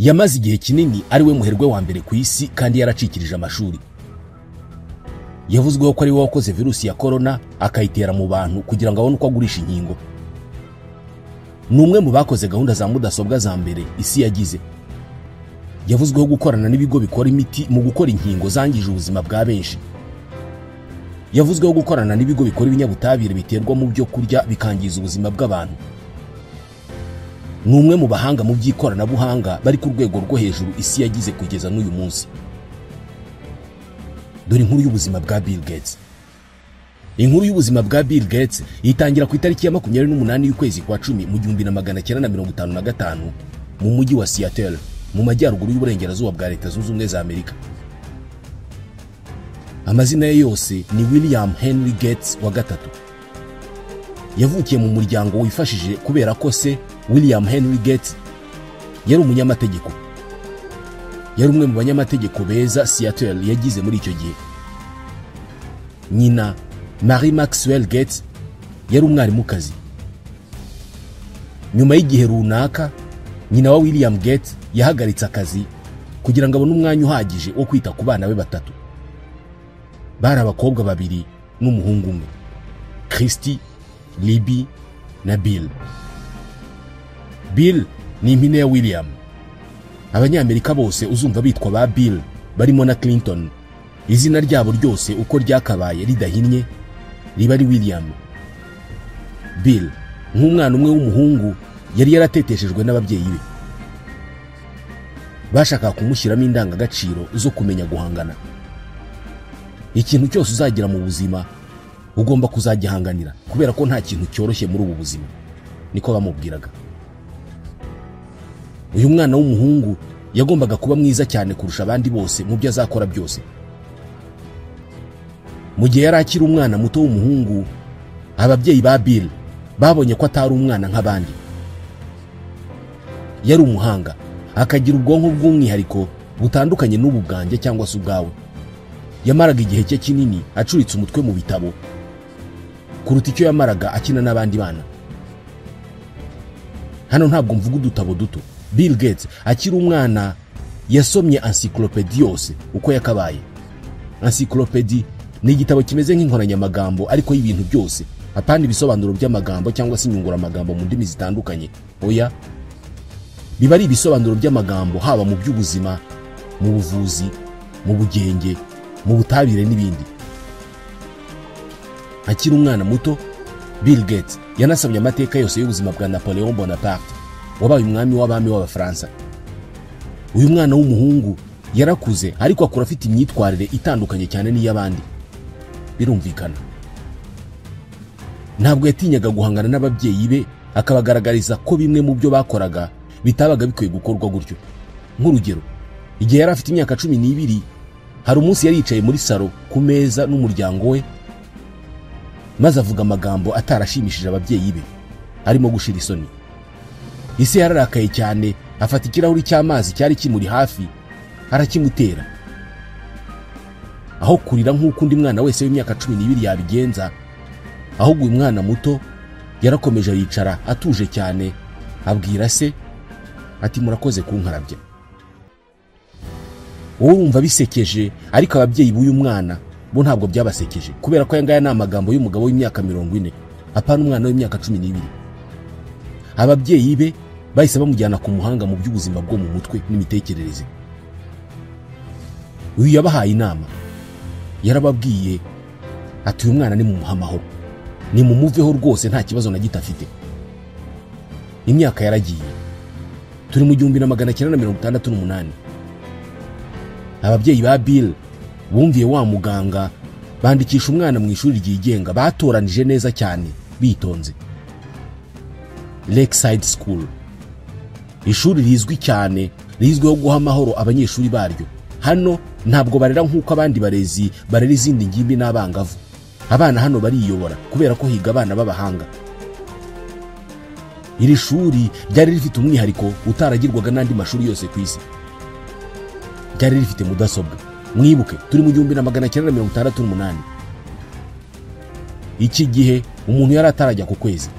Yamaze igihe kinini ari we muherwe wa mbere ku isi kandi yaracikirije amashuri. Yavuzweho ko ari we wakoze virusi ya corona akayitera mu bantu kugira ngo abone uko agurisha inkingo. Ni umwe mu bakoze gahunda za mudasobwa za mbere isi yagize. Yavuzweho gukorana n'ibigo bikora imiti mu gukora inkingo zangije ubuzima bwa benshi. Yavuzweho gukorana n'ibigo bikora ibinyabutabire biterwa mu byo kurya bikangiza ubuzima bw'abantu. Ni umwe mu bahanga mu by'ikoranabuhanga bari ku rwego rwo hejuru isi yagize kugeza n'uyu munsi. Dore inkuru y'ubuzima bwa Bill Gates. Inkuru y'ubuzima bwa Bill Gates itangira ku itariki ya 28 y'ukwezi kwa 10 mu 1955 mu mujyi wa Seattle mu majyaruguru y'uburengerazuba bwa Leta Zunze Ubumwe za Amerika. Amazina ye yose ni William Henry Gates wa gatatu. Yavukiye mu muryango wifashije kubera ko se William Henry Gates yari umunyamategeko. Yari umwe mu banyamategeko beza Seattle yagize muri icyo gihe. Nyina Mary Maxwell Gates yari umwarimukazi. Nyuma y'igihe runaka nyina wa William Gates yahagaritse akazi kugira ngo abone umwanya uhagije wo kwita ku bana be batatu. Bari abakobwa babiri n'umuhungu umwe, Christy, Libby na Bill. Bill ni impine ya William. Abanyamerika bose uzumva bitwa ba Bill barimo na Clinton. Izina ryabo ryose uko ryakabaye ridahinnye riba ari William. Bill nk'umwana umwe w'umuhungu yari yarateteshejwe n'ababyeyi be. Bashakaga kumushyiramo indangagaciro zo kumenya guhangana. Ikintu cyose uzagira mu buzima ugomba kuzagihanganira kubera ko nta kintu cyoroshye muri ubu buzima, niko bamubwiraga. Uyu mwana w'umuhungu yagombaga kuba mwiza cyane kurusha abandi bose mu byo azakora byose. Mu gihe yari akiri umwana muto w'umuhungu, ababyeyi ba Bill babonye ko atari umwana nk'abandi. Yari umuhanga, akagira ubwonko bw'umwihariko butandukanye n'ubu bwanjye cyangwa se ubwawe. Yamaraga igihe cye kinini acuritse umutwe mu bitabo kuruta icyo yamaraga akina n'abandi bana. Hano ntabwo mvuga udutabo duto. Bill Gates akiri umwana yasomye encyclopédie yose uko yakabaye. Encyclopédie ni igitabo kimeze nk'inkoranyamagambo ariko y'ibintu byose, apana ibisobanuro by'amagambo cyangwa se inyunguramagambo mu ndimi zitandukanye. Oya, biba ari ibisobanuro by'amagambo haba mu by'ubuzima, mu buvuzi, mu bugenge, mu butabire n'ibindi. Akiri umwana muto, Bill Gates yanasomye amateka yose y'ubuzima bwa Napoleon Bonaparte, wabaye umwami w'abami w'Abafaransa. Uyu mwana w'umuhungu yarakuze ariko akura afite imyitwarire itandukanye cyane n'iy'abandi. Birumvikana, ntabwo yatinyaga guhangana n'ababyeyi be akabagaragariza ko bimwe mu byo bakoraga bitabaga bikwiye gukorwa gutyo. Nk'urugero, igihe yari afite imyaka 12, hari umunsi yari yicaye muri salo ku meza n'umuryango we, maze avuga amagambo atarashimishije ababyeyi be, arimo gushira isoni. Ise yararakaye cyane, afata ikirahuri cy'amazi cyari kimuri hafi arakimutera. Aho kurira nk'uko undi mwana wese w'imyaka 12 yabigenza, ahubwo uyu mwana muto yarakomeje yicara atuje cyane, abwira se ati murakoze kunkarabya. Wowe urumva bisekeje, ariko ababyeyi b'uyu mwana bo ntabwo byabasekeje, kubera ko aya ngaya ni amagambo y'umugabo w'imyaka 40, apana umwana w'imyaka 12. Ababyeyi be bahise bamujyana ku muhanga mu by'ubuzima bwo mu mutwe n'imitekerereze. Uyu yabahaye inama, yarababwiye ati uyu mwana ni mumuha amahoro, ni mumuveho rwose, nta kibazo na gito afite. Imyaka yaragiye, turi mu 1968. Ababyeyi ba Bill bumviye wa muganga, bandikisha umwana mu ishuri ryigenga batoranije neza cyane bitonze, Lakeside School, ishuri rizwi cyane rizwiho guha amahoro abanyeshuri baryo. Hano ntabwo barera nk'uko abandi barezi barera izindi ngimbi n'abangavu. Abana hano bariyobora kubera ko higa abana b'abahanga. Iri shuri ryari rifite umwihariko utaragirwaga n'andi mashuri yose ku isi. Ryari rifite mudasobwa. Mwibuke turi mu 1968. Iki gihe umuntu yari atarajya ku kwezi.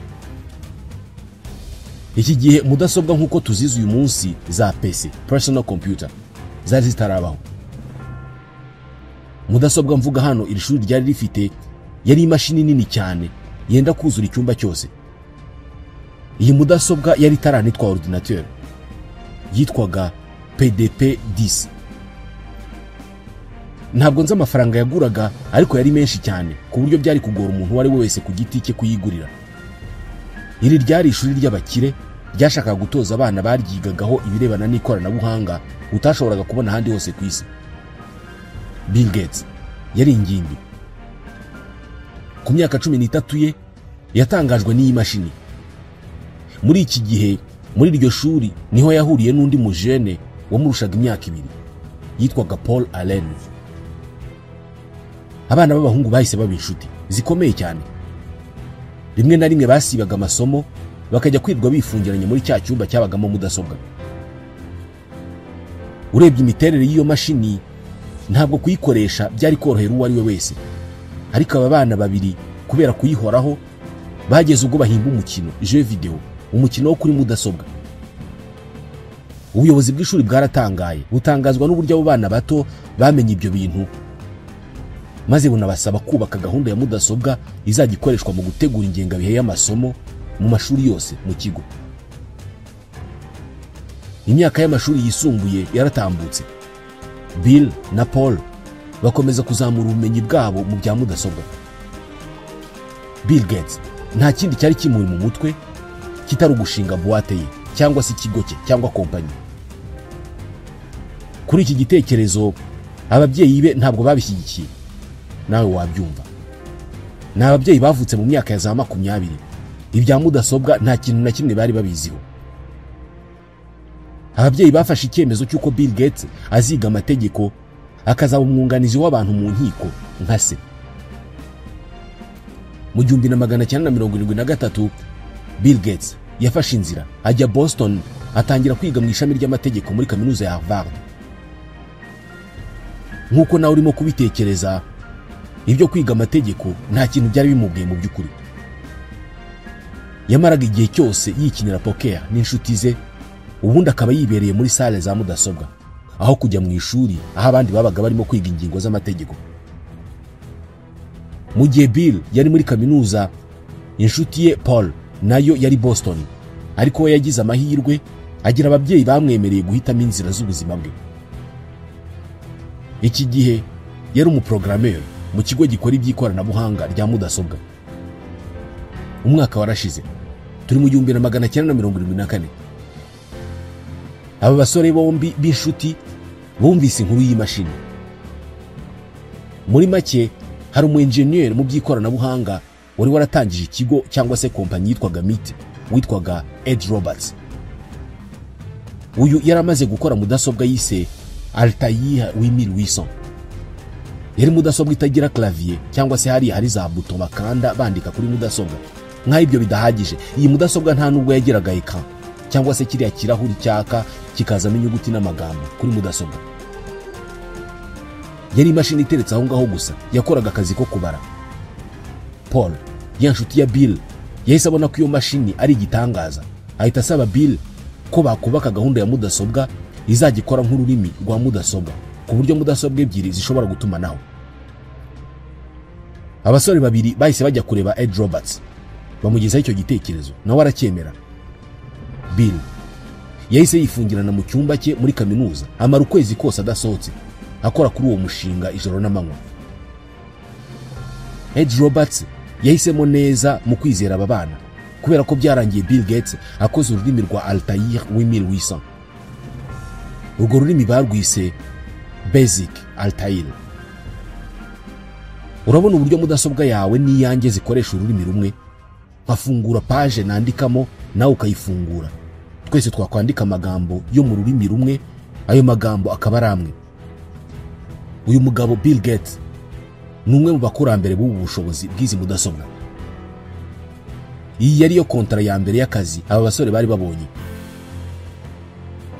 Iki gihe mudasobwa nk'uko tuzizi uyu munsi za PC, personal computer, zari zitarabaho. Mudasobwa mvuga hano iri shuri ryari rifite yari imashini nini cyane yenda kuzura icyumba cyose. Iyi mudasobwa yari itaranitwa ordinateur, yitwaga PDP-10. Ntabwo nzi amafaranga yaguraga, ariko yari menshi cyane ku buryo byari kugora umuntu uwo ari we wese ku giti cye kuyigurira. Iri ryari ishuri ry'abakire ryashakaga gutoza abana baryigagaho ibirebana n'ikoranabuhanga utashoboraga kubona ahandi hose ku isi. Bill Gates yari ingimbi. Ku myaka 13 ye yatangajwe n'iyi mashini. Muri iki gihe muri iryo shuri niho yahuriye n'undi mujene wamurushaga imyaka 2 yitwaga Paul Allen. Abana b'abahungu bahise baba inshuti zikomeye cyane. Rimwe na rimwe basibaga amasomo bakajya kwirwa bifungiranye muri cya cyumba cyabagamo mudasobwa. Urebye imiterere y'iyo mashini ntabwo kuyikoresha byari korohera uwo ari we wese, ariko aba bana babiri kubera kuyihoraho bageze ubwo bahimba umukino jeu video, umukino wo kuri mudasobwa. Ubuyobozi bw'ishuri bwaratangaye, butangazwa n'uburyo abo bana bato bamenye ibyo bintu, maze bunabasaba kubaka gahunda ya mudasobwa izajya ikoreshwa mu gutegura ingengabihe y'amasomo mu mashuri yose mu kigo. Imyaka y'amashuri yisumbuye yaratambutse. Bill na Paul bakomeza kuzamura ubumenyi bwabo mu bya mudasobwa. Bill Gates nta kindi cyari kimuri mu mutwe kitari ugushinga boîte ye cyangwa se ikigo cye cyangwa kompanyi. Kuri iki gitekerezo ababyeyi be ntabwo babishyigikiye, nawe wabyumva. Ni ababyeyi bavutse mu myaka ya za 20, ibya mudasobwa nta kintu na kimwe bari babiziho. Ababyeyi bafashe icyemezo cy'uko Bill Gates aziga amategeko akazaba umwunganizi w'abantu mu nkiko nka se. Mu 1973 Bill Gates yafashe inzira ajya Boston, atangira kwiga mu ishami ry'amategeko muri kaminuza ya Harvard. Nk'uko nawe urimo kubitekereza, ibyo kwiga amategeko nta kintu byari bimubwiye mu by'ukuri. Yamaraga igihe cyose yikinira poker n'inshuti ze, ubundi akaba yibereye muri sale za mudasobwa aho kujya mu ishuri aho abandi babaga barimo kwiga ingingo z'amategeko. Mu gihe Bill yari muri kaminuza, inshuti ye Paul nayo yari Boston, ariko we yagize amahirwe agira ababyeyi bamwemereye guhitamo inzira z'ubuzima bwe. Iki gihe yari umuprogrammeur mu kigo gikora iby'ikoranabuhanga rya mudasobwa. Umwaka warashize, turi mu 1974. Aba basore bombi b'inshuti bumvise inkuru y'imashini. Muri make hari umu engineer mu by'ikoranabuhanga wari waratangije ikigo cyangwa se kompanyi yitwaga MIT, witwaga Ed Roberts. Uyu yaramaze gukora mudasobwa yise Altair 8800. Yari mudasobwa itagira clavier cyangwa se hari za buto bakanda bandika kuri mudasobwa. Nkaho ibyo bidahagije, iyi mudasobwa nta nubwo yagiraga ecran cyangwa se kiriya kirahuri cyaka kikazamo inyuguti n'amagambo kuri mudasobwa. Yari imashini iteretse aho ngaho gusa, yakoraga akazi ko kubara. Paul, ya nshuti ya Bill, yahise abona ko iyo mashini ari igitangaza, ahita asaba Bill ko bakubaka gahunda ya mudasobwa izajya ikora nk'ururimi rwa mudasobwa, ku buryo mudasobwa ebyiri zishobora gutumanaho. Abasore babiri bahise bajya kureba Ed Roberts, bamugezaho icyo gitekerezo, nawe aracyemera. Bill yahise yifungirana mu cyumba cye muri kaminuza, amara ukwezi kose adasohotse, akora kuri uwo mushinga ijoro n'amanywa. Ed Roberts yahisemo neza mu kwizera aba bana, kubera ko byarangiye Bill Gates akoze ururimi rwa Altair 8800. Urwo rurimi barwise Basic Altair. Urabona uburyo mudasobwa yawe n'iyanjye zikoresha ururimi rumwe? Nkafungura page nandikamo, nawe ukayifungura, twese twakwandika amagambo yo mu rurimi rumwe, ayo magambo akaba ari amwe. Uyu mugabo Bill Gates ni umwe mu bakurambere b'ubu bushobozi bw'izi mudasobwa. Iyi yari yo kontara ya mbere y'akazi aba basore bari babonye.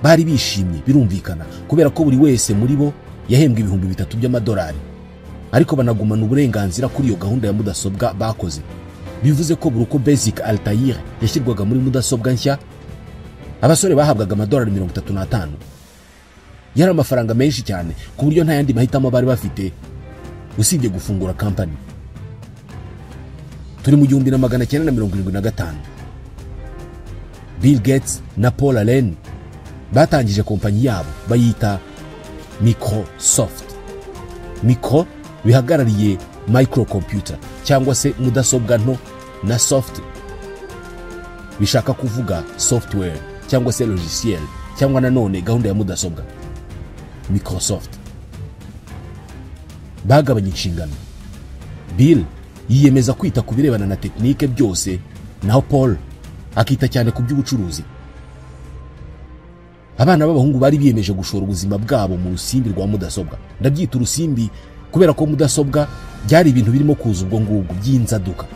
Bari bishimye birumvikana, kubera ko buri wese muri bo yahembwe $3,000 by'amadolari, ariko banagumana uburenganzira kuri iyo gahunda ya mudasobwa bakoze. Bivuze ko buri uko Basic Altair yashyirwaga muri mudasobwa nshya, Abasore bahabwaga amadolari 35. Yari amafaranga menshi cyane ku buryo nta yandi mahitamo bari bafite usibye gufungura company. Turi mu 1975. Bill Gates na Paul Allen batangije kompanyi yabo bayita Microsoft. Micro bihagarariye microcomputer cyangwa se mudasobwa nto, na soft bishaka kuvuga software cyangwa se logiciel cyangwa nanone gahunda ya mudasobwa. Microsoft bagabanye inshingano. Bill yiyemeza kwita ku birebana na tekinike byose, naho Paul akita cyane ku by'ubucuruzi. Abana b'abahungu bari biyemeje gushora ubuzima bwabo mu rusimbi rwa mudasobwa. Ndabyita urusimbi kubera ko mudasobwa byari ibintu birimo kuza ubwo ngubwo by'inzaduka.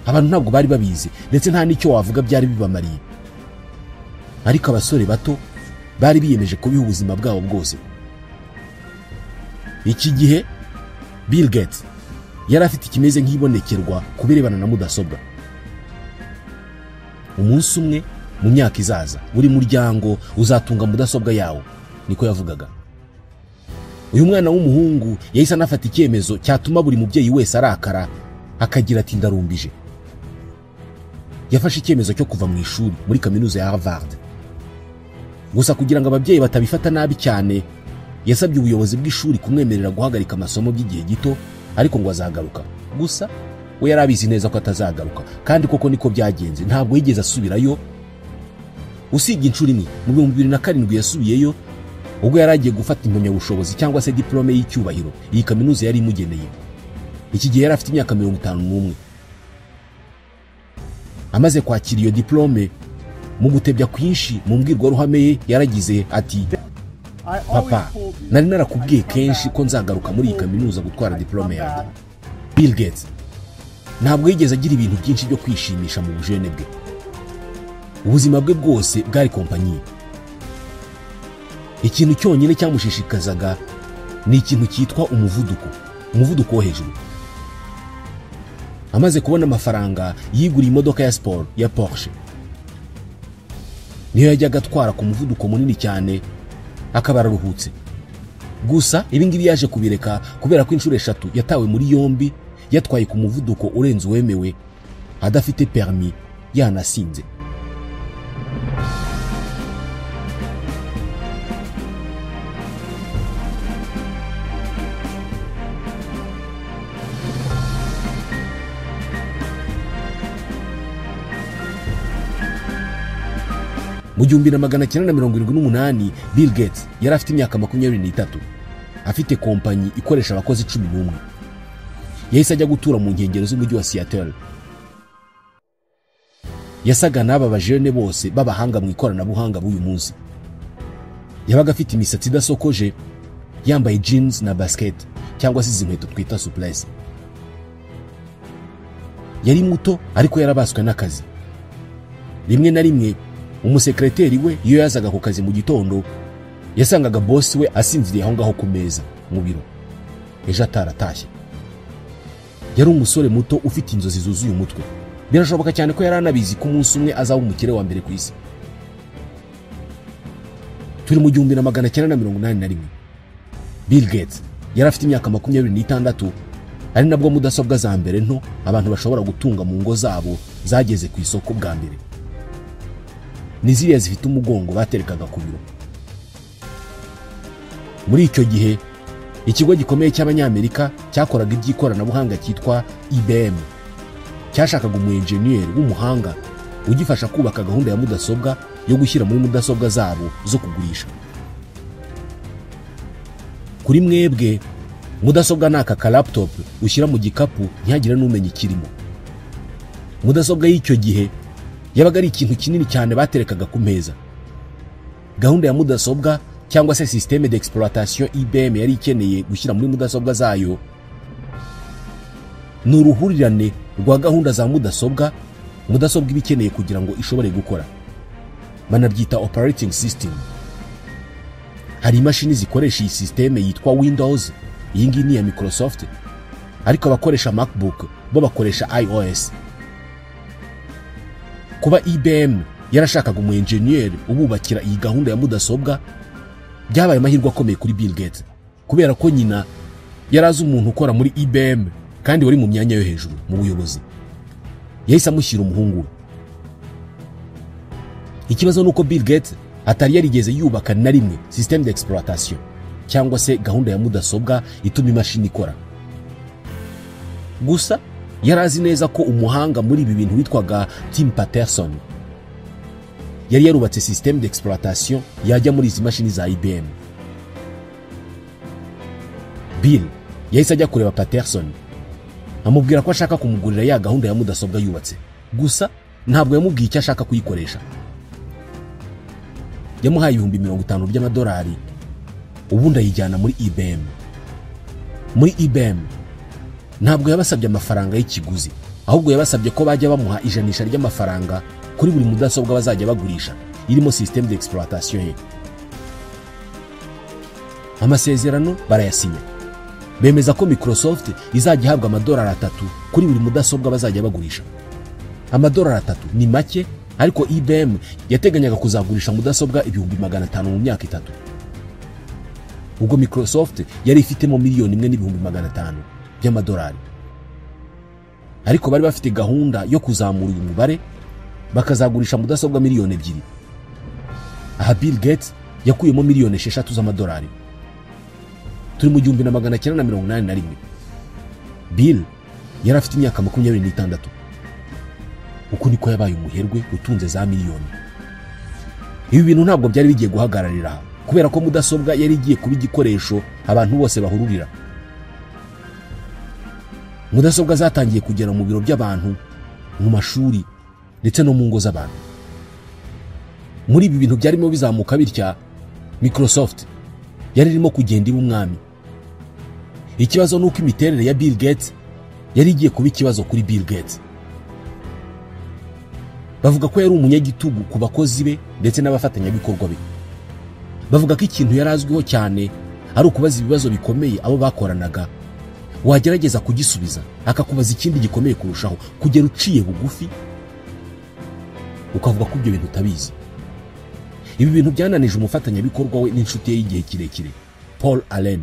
Abantu ntabwo bari babizi ndetse nta n'icyo wavuga byari bibamariye. Ariko abasore bato bari biyemeje kubiha ubuzima bwabo bwose. Iki gihe Bill Gates yari afite ikimeze nk'ibonekerwa ku birebana na mudasobwa. Umunsi umwe mu myaka izaza buri muryango uzatunga mudasobwa yawo, niko yavugaga. Uyu mwana w'umuhungu yahise anafata icyemezo cyatuma buri mubyeyi wese arakara akagira ati ndarumbije. Yafashe icyemezo cyo kuva mu ishuri muri kaminuza ya Harvard. Gusa kugira ngo ababyeyi batabifata nabi cyane, yasabye ubuyobozi bw'ishuri kumwemerera guhagarika amasomo by'igihe gito, ariko ngo azagaruka. Gusa we yari abizi neza ko atazagaruka, kandi koko niko byagenze. Ntabwo yigeze asubirayo usibye inshuro imwe mu 2007 yasubiyeyo, ubwo yari agiye gufata impamyabushobozi cyangwa se diplome y'icyubahiro iyi kaminuza yari imugeneye. Iki gihe yari afite imyaka 51. Amaze kwakira iyo diplome, mu gutebya kwinshi mu mbwirwaruhame ye yaragize ati: papa, nari narakubwiye kenshi ko nzagaruka muri iyi kaminuza gutwara diplome yanjye. Bill Gates ntabwo yigeze agira ibintu byinshi byo kwishimisha mu bujene bwe. Ubuzima bwe bwose bwari kompanyi. Ikintu cyonyine cyamushishikazaga ni ikintu cyitwa umuvuduko, umuvuduko wo hejuru. Amaze kubona amafaranga yiguriye imodoka ya sport ya Porsche. Niyo yajyaga atwara ku muvuduko munini cyane akaba araruhutse. Gusa ibi ngibi yaje kubireka kubera ko inshuro 3 yatawe muri yombi yatwaye ku muvuduko urenze uwemewe, adafite permis, yanasinze. Mu 1978 Bill Gates yari afite imyaka 23, afite kompanyi ikoresha abakozi 11. Yahise ajya gutura mu nkengero z'umujyi wa Seattle. Yasaga n'aba bajene bose b'abahanga mu ikoranabuhanga b'uyu munsi. Yabaga afite imisatsi idasokoje, yambaye jeans na basket cyangwa se izi nkweto twita souplesse. Yari muto ariko yarabaswe n'akazi. Rimwe na rimwe umusekreteri we iyo yazaga ku kazi mu gitondo yasangaga boss we asinziriye aho ngaho ku meza mu biro, ejo ataratashye. Yari umusore muto ufite inzozi zuzuye umutwe. Birashoboka cyane ko yari anabizi ko umunsi umwe azaba umukire wa mbere ku isi. Turi mu 1981. Bill Gates yari afite imyaka 26, ari nabwo mudasobwa za mbere nto abantu bashobora gutunga mu ngo zabo zageze ku isoko bwa mbere. Ni ziriya zifite umugongo baterekaga ku biro. Muri icyo gihe ikigo gikomeye cy'Abanyamerika cyakoraga iby'ikoranabuhanga cyitwa IBM cyashakaga umu engineer w'umuhanga ugifasha kubaka gahunda ya mudasobwa yo gushyira muri mudasobwa zabo zo kugurisha. Kuri mwebwe mudasobwa naka ka laptop ushyira mu gikapu ntihagire n'umenya ikirimo. Mudasobwa y'icyo gihe yabaga ari ikintu kinini cyane baterekaga ku meza. Gahunda ya mudasobwa cyangwa se système d'exploitation IBM yari ikeneye gushyira muri mudasobwa zayo ni uruhurirane rwa gahunda za mudasobwa mudasobwa iba ikeneye kugira ngo ishobore gukora. Banabyita operating system. Hari imashini zikoresha iyi système yitwa Windows, iyi ngiyi ni iya Microsoft, ariko abakoresha MacBook bo bakoresha iOS. Kuba IBM yarashakaga umu engineer ububakira iyi gahunda ya mudasobwa, byabaye amahirwe akomeye kuri Bill Gates kubera ko nyina yarazi umuntu ukora muri IBM kandi wari mu myanya yo hejuru mu buyobozi. Yahise amushyira umuhungu we. Ikibazo nuko Bill Gates atari yarigeze yubaka na rimwe système d'exploitation cyangwa se gahunda ya mudasobwa ituma imashini ikora. Gusa yarazi neza ko umuhanga muri ibi bintu witwaga Tim Patterson yari yarubatse système d'exploitation yajya muri izi mashini za IBM. Bill yahise ajya kureba Patterson amubwira ko ashaka kumugurira ya gahunda ya mudasobwa yubatse. Gusa ntabwo yamubwiye icyo ashaka kuyikoresha. Yamuhaye $50,000 by'amadolari ubundi ayijyana muri IBM. Muri IBM ntabwo yabasabye amafaranga y'ikiguzi, ahubwo yabasabye ko bajya bamuha ijanisha ry'amafaranga kuri buri mudasobwa bazajya bagurisha irimo système d'exploitation ye. Amasezerano barayasinya, bemeza ko Microsoft izajya ihabwa $3 kuri buri mudasobwa bazajya bagurisha. $3 ni make, ariko IBM yateganyaga kuzagurisha mudasobwa 500,000 mu myaka 3. Ubwo Microsoft yari ifitemo 1,500,000 by'amadolari. Ariko bari bafite gahunda yo kuzamura uyu mubare bakazagurisha mudasobwa 2 million. Aha Bill Gates yakuyemo 6 million z'amadolari. Turi mu 1981. Bill yari afite imyaka 26. Uko niko yabaye umuherwe utunze za miliyoni. Ibi bintu ntabwo byari bigiye guhagararira kubera ko mudasobwa yari igiye kuba igikoresho abantu bose bahururira. Mudasobwa zatangiye kugera mu biro by'abantu, mu mashuri ndetse no mu ngo z'abantu. Muri ibi bintu byarimo bizamuka bitya, Microsoft yari irimo kugenda iba umwami. Ikibazo nuko imiterere ya Bill Gates yari igiye kuba ikibazo kuri Bill Gates. Bavuga ko yari umunyagitugu ku bakozi be ndetse n'abafatanyabikorwa be. Bavuga ko ikintu yarazwiho cyane ari ukubaza ibibazo bikomeye abo bakoranaga, wagerageza kugisubiza akakubaza ikindi gikomeye kurushaho, kugera uciye bugufi ukavuga ko ibyo bintu utabizi. Ibi bintu byananije umufatanyabikorwa we n'inshuti ye y'igihe kirekire Paul Allen,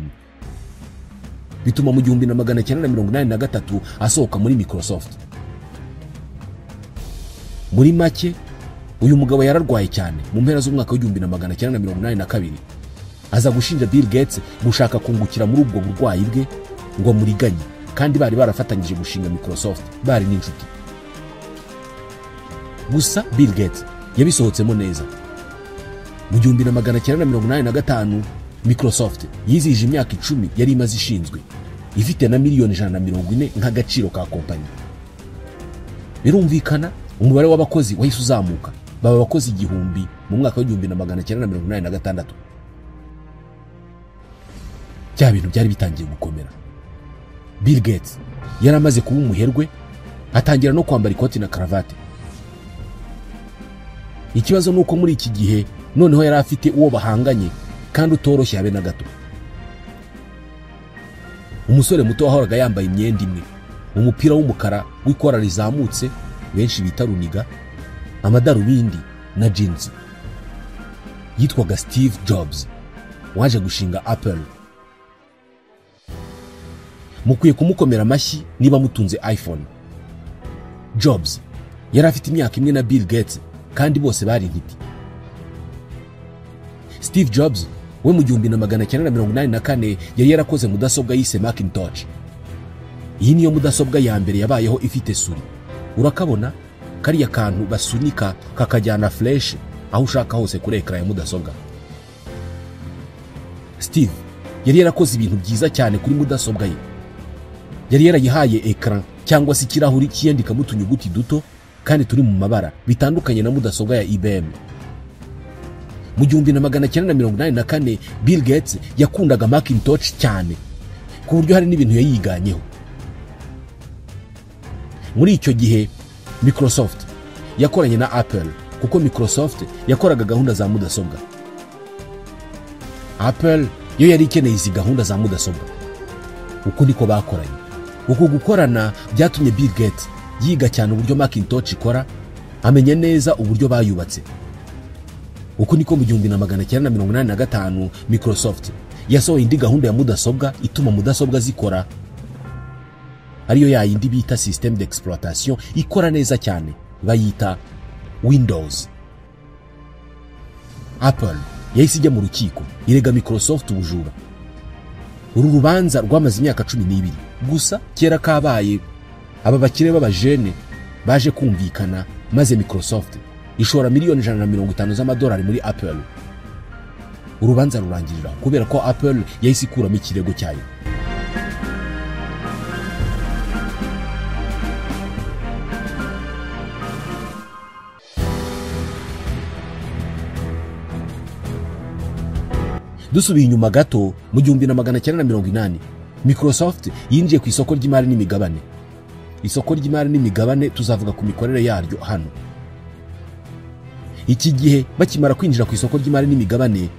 bituma mu 1983 asohoka muri Microsoft. Muri make uyu mugabo yararwaye cyane mu mpera z'umwaka wa 1982, aza gushinja Bill Gates gushaka kungukira muri ubwo burwayi bwe ngo amuriganye, kandi bari barafatanyije gushinga Microsoft, bari n'inshuti. Gusa Bill Gates yabisohotsemo neza. Mu 1985 Microsoft yizihije imyaka 10 yari imaze ishinzwe, ifite na 140 million nk'agaciro ka kompanyi. Birumvikana umubare w'abakozi wahise uzamuka, baba abakozi 1000 mu mwaka wa 1986. Bya bintu byari bitangiye gukomera. Bill Gates yari amaze kuba umuherwe, atangira no kwambara ikoti na karavate. Ikibazo nuko muri iki gihe noneho yari afite uwo bahanganye kandi utoroshye habe na gato. Umusore muto wahoraga yambaye imyenda imwe, umupira w'umukara w'ikora rizamutse benshi bita runiga, amadarubindi na jeans. Yitwaga Steve Jobs, waje gushinga Apple. Mukwiye kumukomera amashyi niba mutunze iPhone. Jobs yari afite imyaka imwe na Bill Gates kandi bose bari intiti. Steve Jobs we mu 1984 yari yarakoze mudasobwa yise Macintosh. Iyi niyo mudasobwa ya mbere yabayeho ifite suri. Urakabona kariya kantu basunika kakajyana flash aho ushaka hose kuri ekara ya mudasobwa. Steve yari yarakoze ibintu byiza cyane kuri mudasobwa ye. Yari yarayihaye ekran cyangwa se ikirahuri kiyandikamo utunyuguti duto kandi turi mu mabara bitandukanye na mudasobwa ya IBM. Mu 1984 Bill Gates yakundaga Macintosh cyane ku buryo hari n'ibintu yayiganyeho. Muri icyo gihe Microsoft yakoranye na Apple kuko Microsoft yakoraga gahunda za mudasobwa. Apple yo yari ikeneye izi gahunda za mudasobwa. Uko niko bakoranye. Uko gukorana byatumye Bill Gates yiga cyane uburyo Macintosh ikora, Amenya neza uburyo bayubatse. Uko niko mu 1985 Microsoft yasohoye indi gahunda ya mudasobwa ituma mudasobwa zikora, ariyo yayindi bita système d'exploitation ikora neza cyane, bayita Windows. Apple yahise ijya mu rukiko irega Microsoft ubujura. Uru rubanza rwamaze imyaka 12 gusa. Kera kabaye aba bakire b'abajene baje kumvikana, maze Microsoft ishora miliyoni 150 z'amadolari muri Apple. Urubanza rurangirira kubera ko Apple yahise ikuramo ikirego cyayo. Dusubiye inyuma gato mu 1980 Microsoft yinjiye ku isoko ry'imari n'imigabane. Isoko ry'imari n'imigabane tuzavuga ku mikorere yaryo hano. Iki gihe bakimara kwinjira ku isoko ry'imari n'imigabane,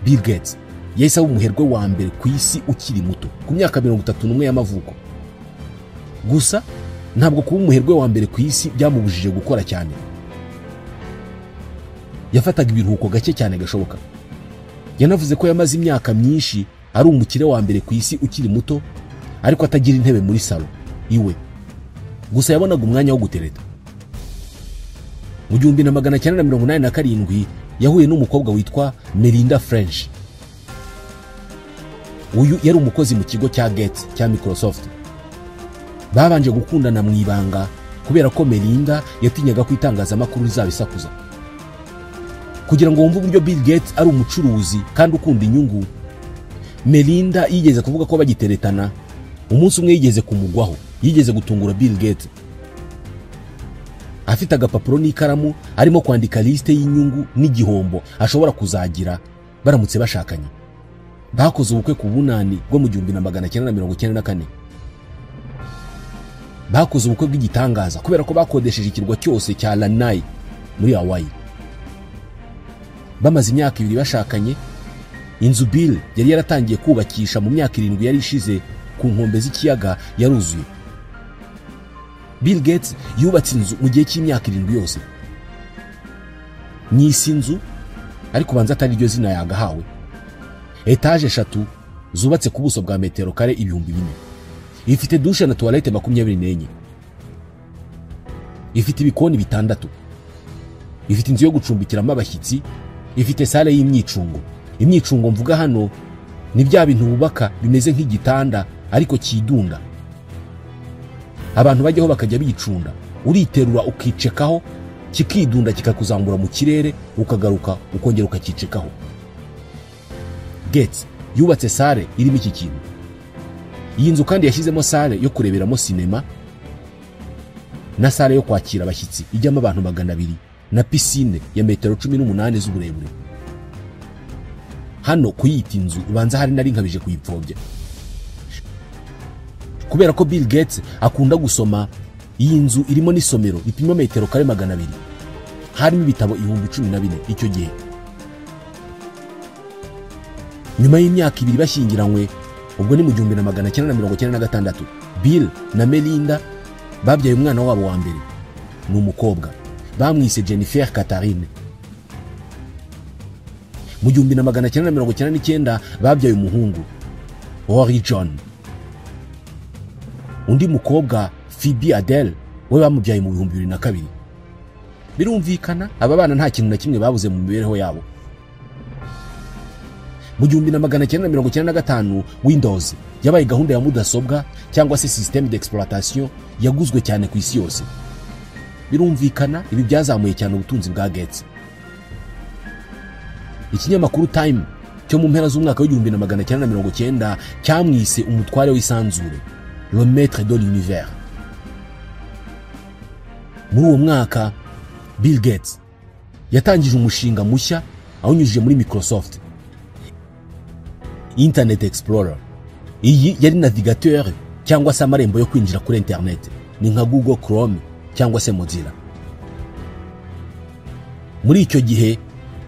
Bill Gates yahise aba umuherwe wa mbere ku isi ukiri muto ku myaka 31 y'amavuko. Gusa ntabwo kuba umuherwe wa mbere ku isi byamubujije gukora cyane. Yafataga ibiruhuko gake cyane gashoboka. Yanavuze ko yamaze imyaka myinshi ari umukire wa mbere ku isi ukiri muto, ariko atagira intebe muri salo iwe. Gusa yabonaga umwanya wo gutereta. Mu 1987 yahuye n'umukobwa witwa Melinda French. Uyu yari umukozi mu kigo cya Gates cya Microsoft. Babanje gukundana mu ibanga kubera ko Melinda yatinyaga ko itangazamakuru rizabisakuza. Kugira ngo wumve uburyo Bill Gates ari umucuruzi kandi ukunda inyungu, Melinda yigeze kuvuga ko bagiteretana umunsi umwe yigeze kumugwaho, yigeze gutungura Bill Gates afite agapapuro n'ikaramu arimo kwandika liste y'inyungu n'igihombo ashobora kuzagira baramutse bashakanye. Bakoze ubukwe ku bunani bwo mu 1994. Bakoze ubukwe bw'igitangaza kubera ko bakodesheje ikirwa cyose cya Lanai muri Hawaii. Bamaze imyaka 2 bashakanye. Inzu Bill yari yaratangiye kubakisha mu myaka 7 yari ishize ku nkombe z'ikiyaga yaruzuye. Bill Gates yubatse inzu mu gihe cy'imyaka 7 yose. Ni inzu ariko banza atari ryo zina yagahawe. Etage 3 zubatse ku buso bwa metero kare 4000. Ifite dushe na toilette 24. Ifite ibikoni 6. Ifite inzu yo gucumbikiramo abashyitsi. Ifite sale y'imyicungo. Imyicungo mvuga hano ni bya bintu bubaka bimeze nk'igitanda ariko kidunda. Abantu bajyaho bakajya bicunda, uriterura ukicekaho kikidunda kikakuzambura mu kirere, ukagaruka ukongera ukakicekaho. Gates yubatse sale irimo iki kintu. Iyi nzu kandi yashyizemo sale yo kureberamo sinema na sale yo kwakira abashyitsi ijyamo abantu 200 na piscine ya metero 18 z'uburebure. Hano kuyita inzu ubanza hari nari nkabije kuyipfobya. Kubera ko Bill Gates akunda gusoma, iyi nzu irimo n'isomero ipima metero kare 200. Harimo ibitabo 14,000 icyo gihe. Nyuma y'imyaka 2 bashyingiranywe, ubwo ni mu 1996, Bill na Melinda babyaye umwana wabo wa mbere, ni umukobwa. Bamwise Jennifer Catherine. Mu 1999 babyaye umuhungu Rory John. Undi mukobwa Phoebe Adele we bamubyaye mu 2002. Birumvikana aba bana nta kintu na kimwe babuze mu mibereho yabo. Mu 1995 Windows yabaye gahunda ya mudasobwa cyangwa se système d'exploitation yaguzwe cyane ku isi yose. Birumvikana ibi byazamuye cyane ubutunzi bwa Gates. Ikinyamakuru Time cyo mu mpera z'umwaka w'1990 cyamwise umutware w'isanzure, le maître de l'univers. Muri uwo mwaka Bill Gates yatangije umushinga mushya awunyujije muri Microsoft, Internet Explorer. Iyi yari navigateur cyangwa se amarembo yo kwinjira kuri internet, ni nka Google Chrome cyangwa se Mozilla. Muri icyo gihe,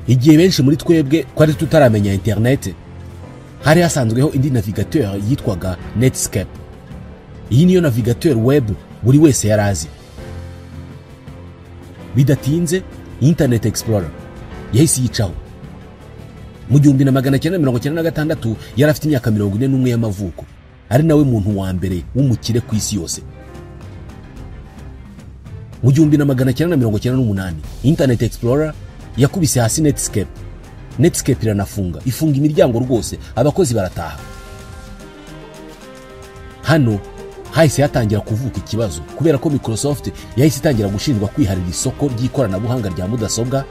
igihe benshi muri twebwe kwari tutaramenya internet, hari hasanzweho indi navigateur yitwaga Netscape. Iyi niyo navigateur web buri wese yarazi. Bidatinze Internet Explorer yahise yicaho. Mu 1996 yari afite imyaka 41 y'amavuko, ari nawe muntu wa mbere w'umukire ku isi yose. Mu 1998 Internet Explorer yakubise hasi Netscape. Netscape iranafunga, ifunga imiryango rwose, abakozi barataha. Hano hahise hatangira kuvuka ikibazo kubera ko Microsoft yahise itangira gushinjwa kwiharira isoko ry'ikoranabuhanga rya mudasobwa,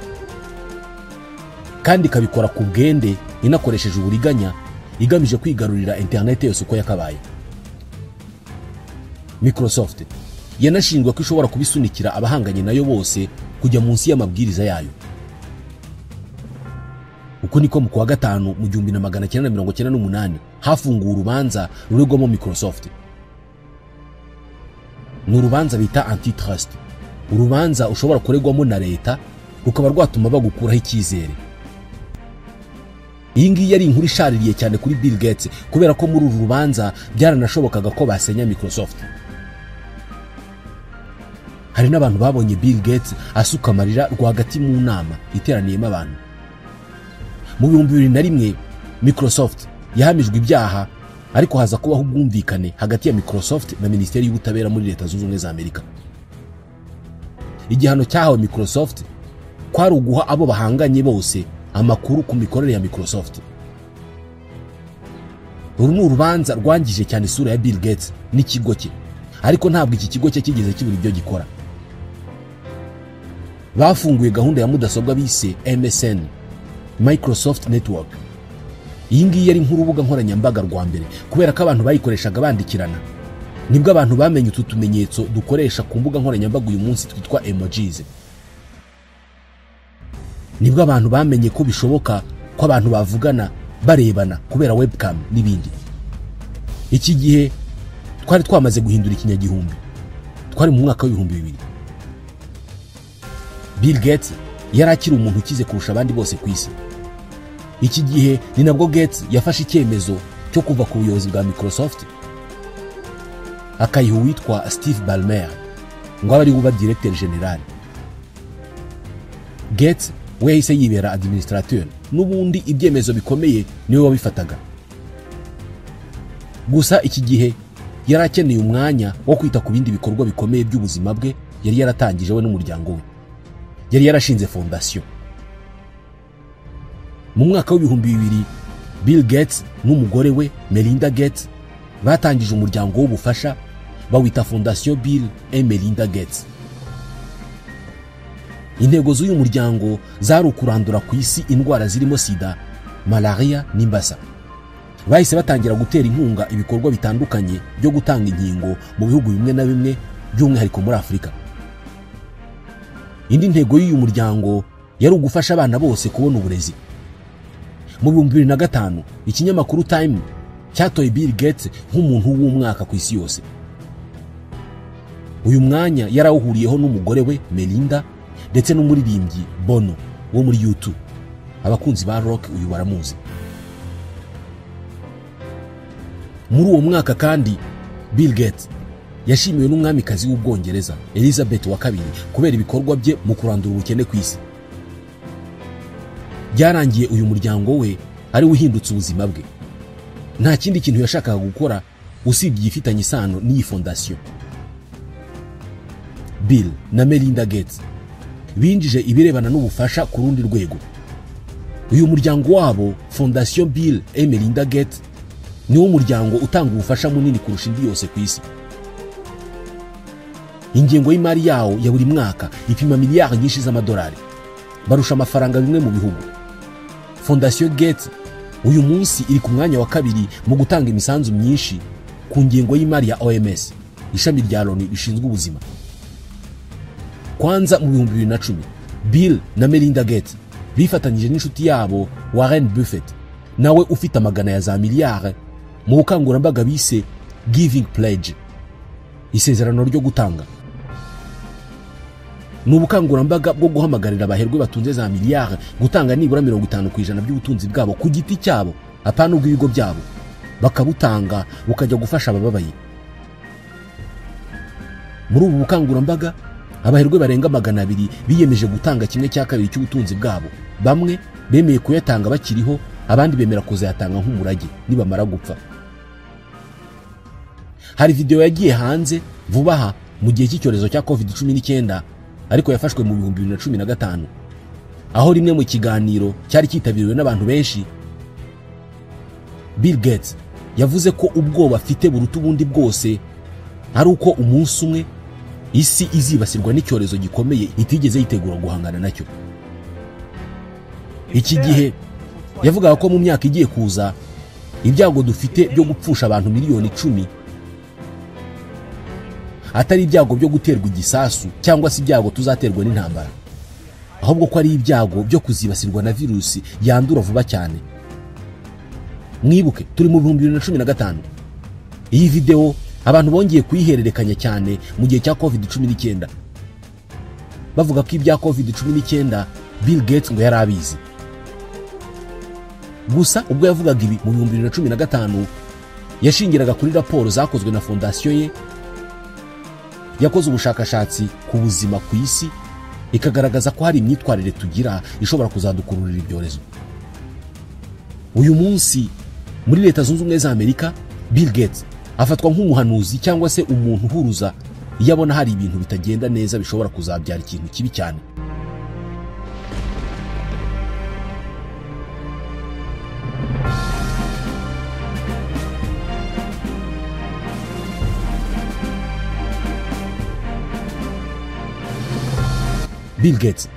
kandi ikabikora ku bwende inakoresheje uburiganya igamije kwigarurira internet yose uko yakabaye. Microsoft yanashinjwe ko ishobora kubisunikira abahanganye nayo bose kujya munsi y'amabwiriza yayo. Uko niko mu kwa gatanu mu 1998 hafunguwe urubanza ruregwamo Microsoft. Ni urubanza bita antitrust, urubanza ushobora kuregwamo na leta rukaba rwatuma bagukuraho icyizere. Iyi ngiyi yari inkuru ishaririye cyane kuri Bill Gates, kubera ko muri uru rubanza byaranashobokaga ko basenya Microsoft. Hari n'abantu babonye Bill Gates asuka amarira rwagati mu nama iteraniyemo abantu. Mu 2001 Microsoft yahamijwe ibyaha, ariko haza kubaho ubwumvikane hagati ya Microsoft na Minisiteri y'Ubutabera muri Leta Zunze Ubumwe za Amerika. Igihano cyahawe Microsoft kwari uguha abo bahanganye bose amakuru ku mikorere ya Microsoft. Uru ni urubanza rwangije cyane isura ya Bill Gates n'ikigo cye, ariko ntabwo iki kigo cye kigeze kibura ibyo gikora. Bafunguye gahunda ya mudasobwa bise MSN, Microsoft Network. Iyi ngiyi yari nk'urubuga nkoranyambaga rwa mbere, kubera ko abantu bayikoreshaga bandikirana. Nibwo abantu bamenye utu tumenyetso dukoresha ku mbuga nkoranyambaga uyu munsi twitwa emojis. Nibwo abantu bamenye ko bishoboka ko abantu bavugana barebana kubera webcam n'ibindi. Iki gihe twari twamaze guhindura ikinyagihumbi, twari mu mwaka w'2000. Bill Gates yari akiri umuntu ukize kurusha abandi bose ku isi. Iki gihe ni nabwo Gates yafashe icyemezo cyo kuva ku buyobozi bwa Microsoft, akayiha uwitwa Steve Ballmer ngo abe ari uba directeur general. Gates we yahise yibera administrateur, n'ubundi ibyemezo bikomeye niwe wabifataga. Gusa iki gihe yari akeneye umwanya wo kwita ku bindi bikorwa bikomeye by'ubuzima bwe yari yaratangije we n'umuryango we. Yari yarashinze fondation. Mu mwaka w'2000 Bill Gates n'umugore we Melinda Gates batangije umuryango w'ubufasha bawita Fondation Bill et Melinda Gates. Intego z'uyu muryango zari ukurandura ku isi indwara zirimo sida, malaria n'imbasa. Bahise batangira gutera inkunga ibikorwa bitandukanye byo gutanga inkingo mu bihugu bimwe na bimwe, by'umwihariko muri Afurika. Indi ntego y'uyu muryango yari ugufasha abana bose kubona uburezi. Mu 2005 ikinyamakuru Time cyatoye Bill Gates nk'umuntu w'umwaka ku isi yose. Uyu mwanya yarawuhuriyeho n'umugore we Melinda ndetse n'umuririmbyi Bono wo muri U2. Abakunzi ba rock uyu baramuzi. Muri uwo mwaka kandi Bill Gates yashimiwe n'umwamikazi w'Ubwongereza Elizabeth wa kabiri kubera ibikorwa bye mu kurandura ubukene ku isi. Byarangiye uyu muryango we ari uhindutse ubuzima bwe. Nta kindi kintu yashakaga gukora usibye igifitanye isano n'iyi fondation. Bill na Melinda Gates binjije ibirebana n'ubufasha ku rundi rwego. Uyu muryango wabo Fondation Bill et Melinda Gates niwo muryango utanga ubufasha munini kurusha indi yose ku isi. Ingengo y'imari yawo ya buri mwaka ipima miliyari nyinshi z'amadolari, barusha amafaranga bimwe mu bihugu. Fondation Gates uyu munsi iri ku mwanya wa kabiri mu gutanga imisanzu myinshi ku ngengo y'imari ya OMS, ishami rya Loni rishinzwe ubuzima. Kwanza mu 2010 Bill na Melinda Gates bifatanyije n'inshuti yabo Warren Buffett, nawe ufite amagana ya za miliyari, mu bukangurambaga bise Giving Pledge, isezerano ryo gutanga. Ni ubukangurambaga bwo guhamagarira abaherwe batunze za miliyari gutanga nibura 50% by'ubutunzi bwabo ku giti cyabo, apana ubw'ibigo byabo, bakabutanga bukajya gufasha abababaye. Muri ubu bukangurambaga Abaherwe barenga 200 biyemeje gutanga 1/2 cy'ubutunzi bwabo. Bamwe bemeye kuyatanga bakiriho, abandi bemera kuzayatanga nk'umurage nibamara gupfa. Hari video yagiye hanze vuba aha mu gihe cy'icyorezo cya COVID-19, ariko yafashwe mu 2015, aho rimwe mu kiganiro cyari cyitabiriwe n'abantu benshi, Bill Gates yavuze ko ubwoba afite buruta ubundi bwose ari uko umunsi umwe isi izibasirwa n'icyorezo gikomeye itigeze yitegura guhangana nacyo. Iki gihe yavugaga ko mu myaka igiye kuza ibyago dufite byo gupfusha abantu miliyoni 10 atari ibyago byo guterwa igisasu cyangwa se ibyago tuzaterwa n'intambara, ahubwo ko ari ibyago byo kuzibasirwa na virusi yandura vuba cyane. Mwibuke turi mu 2015. Iyi video abantu bongeye kuyihererekanya cyane mu gihe cya COVID-19, bavuga ko ibya COVID-19 Bill Gates ngo yari abizi. Gusa ubwo yavugaga ibi mu 2015 yashingiraga kuri raporo zakozwe na fondasiyo ye yakoze ubushakashatsi ku buzima ku isi, ikagaragaza ko hari imyitwarire tugira ishobora kuzadukururira ibyorezo. Uyu munsi muri Leta Zunze Ubumwe za Amerika, Bill Gates afatwa nk'umuhanuzi cyangwa se umuntu uhuruza iyo abona hari ibintu bitagenda neza bishobora kuzabyara ikintu kibi cyane. Bill Gates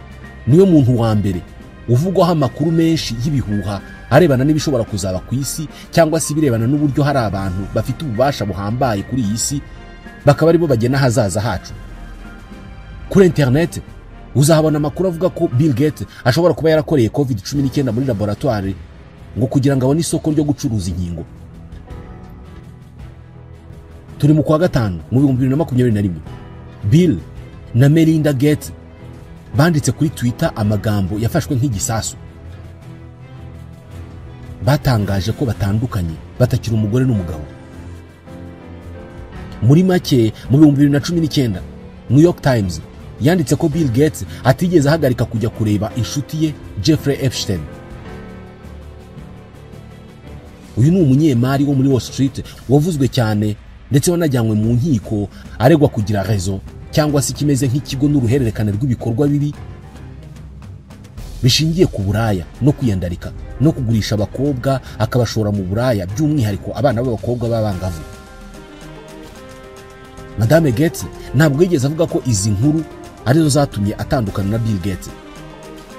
niwe muntu wa mbere uvugwaho amakuru menshi y'ibihuha arebana n'ibishobora kuzaba ku isi, cyangwa se ibirebana n'uburyo hari abantu bafite ububasha buhambaye kuri iyi si bakaba aribo bagena hazaza hacu. Kuri internet uzahabona amakuru avuga ko Bill Gates ashobora kuba yarakoreye COVID-19 muri laboratoire ngo kugira ngo abone isoko ryo gucuruza inkingo. Turi mu kwa gatanu mu 2021, Bill na Melinda Gates banditse kuri Twitter amagambo yafashwe nk'igisasu. Batangaje ko batandukanye, batakira umugore n'umugabo. Muri make mu 2019, New York Times yanditse ko Bill Gates atigeze ahagarika kujya kureba inshuti ye Jeffrey Epstein. Uyu ni umunyemari wo muri Wall Street wavuzwe cyane ndetse wanajyanywe mu nkiko aregwa kugira raison cyangwa se kimeze nk'ikigo n'uruhererekane rw'ibikorwa bibi bishingiye ku buraya no kwiyandarika no kugurisha abakobwa akabashora mu buraya, by'umwihariko abana b'abakobwa b'abangavu. Madame Gates ntabwo yigeze avuga ko izi nkuru arizo zatumye atandukana na Bill Gates,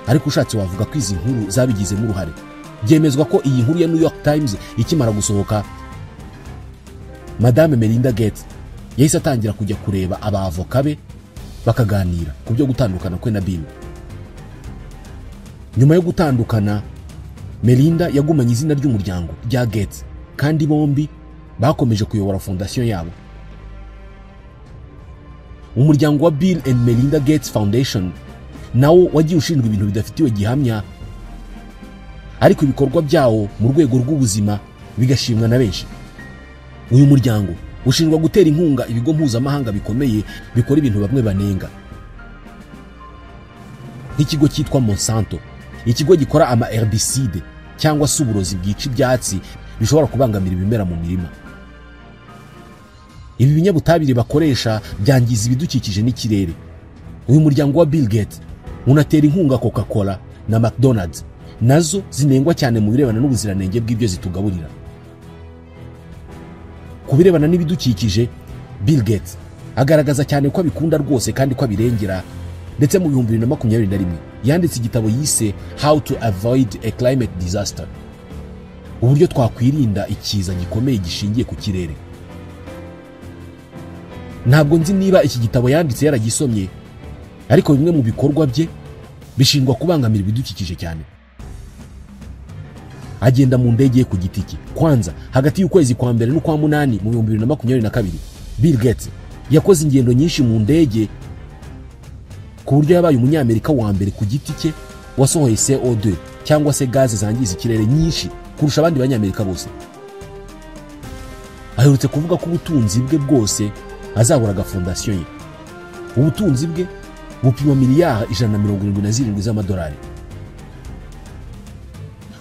ariko ushatse wavuga ko izi nkuru zabigizemo uruhare. Byemezwa ko iyi nkuru ya New York Times ikimara gusohoka, Madame Melinda Gates yahise atangira kujya kureba abavoka be bakaganira ku byo gutandukana kwe na Bill. Nyuma yo gutandukana, Melinda yagumanye izina ry'umuryango rya Gates, kandi bombi bakomeje kuyobora fondasiyo yabo. Umuryango wa Bill and Melinda Gates Foundation nawo wagiye ushinzwe ibintu bidafitiwe gihamya, ariko ibikorwa byawo mu rwego rw'ubuzima bigashimwa na benshi. Uyu muryango ushinjwa gutera inkunga ibigo mpuzamahanga bikomeye bikora ibintu bamwe banenga, nk'ikigo cyitwa Monsanto, ikigo gikora ama herbicide cyangwa se uburozi bwica ibyatsi bishobora kubangamira ibimera mu mirima. Ibi binyabutabire bakoresha byangiza ibidukikije n'ikirere. Uyu muryango wa Bill Gates unatera inkunga Coca-Cola na McDonald's, nazo zinengwa cyane mu birebana n'ubuziranenge bw'ibyo zitugaburira. Ku birebana n'ibidukikije, Bill Gates agaragaza cyane ko abikunda rwose kandi ko abirengera, ndetse mu 2021 yanditse igitabo yise How to Avoid a Climate Disaster, uburyo twakwirinda ikiza gikomeye gishingiye ku kirere. Ntabwo nzi niba iki gitabo yanditse yaragisomye, ariko bimwe mu bikorwa bye bishingwa kubangamira ibidukikije cyane. Agenda mu ndege ye ku giti cye. Kwanza hagati y'ukwezi kwa mbere n'ukwa munani mu 2022, Bill Gates yakoze ingendo nyinshi mu ndege ku buryo yabaye umunyamerika wa mbere ku giti cye wasohoye CO2 cyangwa se gaze zangiza ikirere nyinshi kurusha abandi banyamerika bose. Aherutse kuvuga ko ubutunzi bwe bwose azaburaga fondasiyo ye. Ubutunzi bwe bupima miliyari 177 z'amadolari.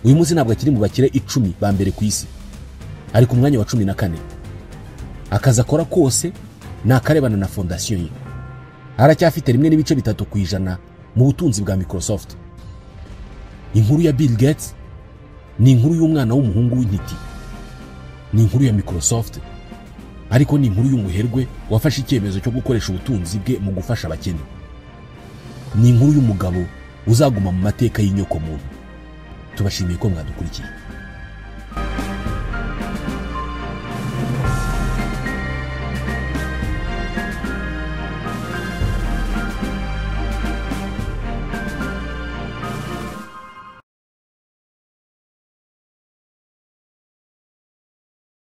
Uyu munsi ntabwo akiri mu bakire 10 ba mbere ku isi, ari ku mwanya wa 14. Akazi akora kose ni akarebana na fondasiyo ye. Aracyafite 1.3% mu butunzi bwa Microsoft. Inkuru ya Bill Gates ni inkuru y'umwana w'umuhungu w'intiti, ni inkuru ya Microsoft, ariko ni inkuru y'umuherwe wafashe icyemezo cyo gukoresha ubutunzi bwe mu gufasha abakene. Ni inkuru y'umugabo uzaguma mu mateka y'inyokomuntu. Tubashimiye ko mwadukurikiye.